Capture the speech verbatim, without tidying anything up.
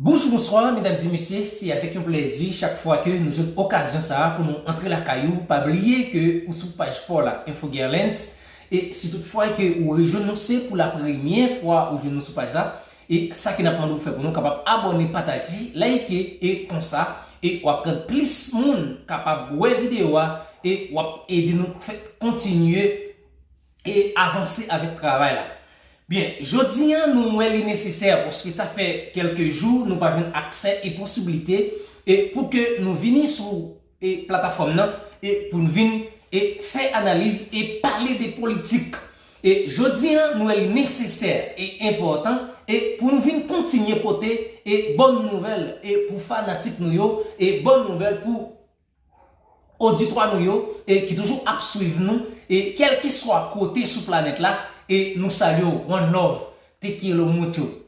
Bonjou, bonswa, medam e mesye, se avèk yon plèzi chak fwa ke nou jwenn okazyon sa a pou nou antre lakay ou. Pa bliye ke ou sou paj pa w la, Info Guerlens, e si tout fwa ke ou rejwenn nou, se pou la premyè fwa ou jwenn nou sou paj la, e sa ke n ap mande w fè pou nou, kapab abòne, pataje, like, e konsa, e w ap rann plis moun kapab wè videyo a, e w ap ede nou fè kontinye e avanse avèk travay la. Byen, jodi a, nou wè li nesesè, paske sa fè kèlke jou nou pa jwenn aksè e posiblite, e pou ke nou vini sou, e platafòm nan, e pou nou vin, e fè analiz, e pale de politik. E jodi a, nou wè li nesesè e enpòtan, e pou nou vin kontinye pote, e bòn nouvèl, e pou fanatik nou yo, e bòn nouvèl pou oditwa nou yo, e ki toujou ap swiv nou, e kèlkeswa kote sou planèt la, e nou salye w, one love, te quiero mucho.